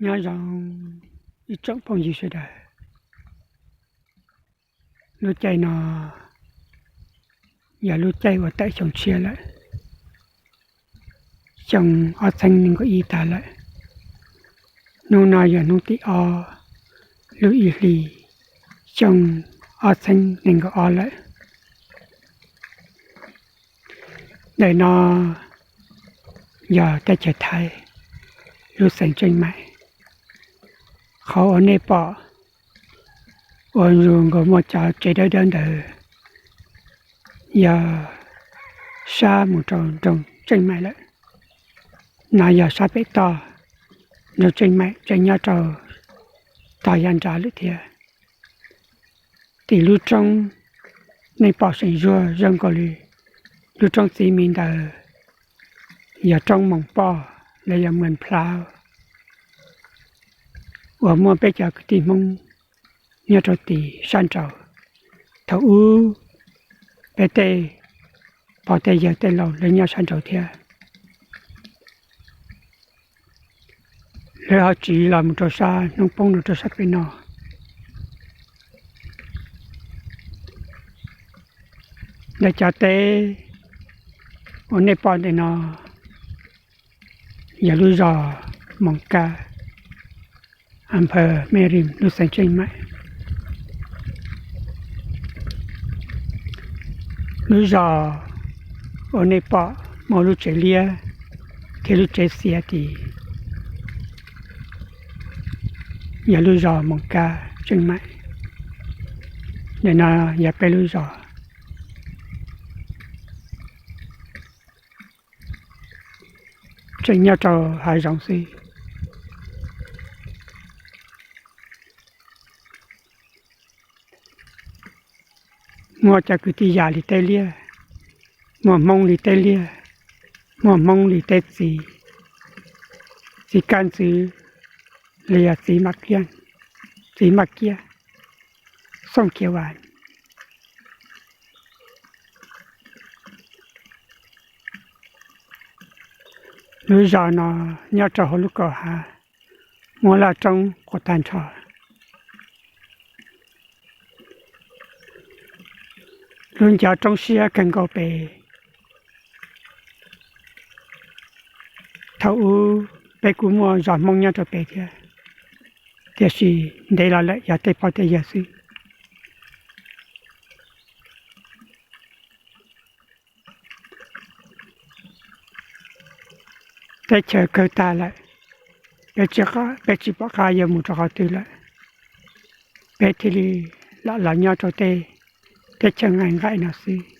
Nyob zoo ib tsoom phooj ywg sawv daws. Lub caij no yog lub caij uas tawm xyoo tshiab lawm, xyoo ob txheeb nees nkaum ib tag lawm. Hnub no yog hnub tim ob lub ib hlis xyoo ob txheeb nees nkaum ob lawm. Ntawm no yog teb chaws Thaib, lub xeev Tseej Maim. Qhov uas nej pom uas nkaus muaj cov tsev dawb dawb ntawd yog sab mus rau nroog Tseej Maim lawm. No yog sab pem toj, nroog Tseej Maim tseem nyob rau tog yav nrad lawm thiab. Tim lub roob nej pom seem zuag zoo nkaus li lub roob txiv me ntawd yog roob Moos Poj los yog Moos Plhaub, uas muaj peb cov kwv tij Hmoob nyob rau tim sab nraud. Thaum ub peb tej pog tej yawg tej laus lawv nyob sab nraud thiab, lawv ho tsiv los mus rau sab hnub poob no rau sab pem no. Ntawm cov teb uas nej pom ntawm no yog lub zos Moos Kab, am phaw Me Rim, lub xeev Tseej Maim. Lub zos uas nej pom muaj lub tsev liab thiab lub tsev xiav tid yog lub zos Moos Kab, Tseej Maim. Ntawm no yog peb lub zos, tseem nyob rau hav zoov xwb. Muaj cov kwv tij yam li tej liaj, muaj Hmoob li tej liaj, muaj Hmoob li tej txiv, txiv kaj ntxwv, los yog txiv maj kiab, txiv maj kiab, xooj khiav vas. Lub zos no nyob rau hauv lub kaum hav, muaj laj roob quas tag nrho. Lub ncov roob siab kawg nkaus pem, thaum ub peb kuj muaj zos Hmoob nyob rau pem thiab, tiam sis ntev los lawm yog tej pog tej yawg xwb. Teb chaws kawg tag lawm, peb tsis pom qab yuav mus rau qhov twg lawm, peb thiaj li lam los nyob rau tej teb chaws nqaim nqaim no xwb.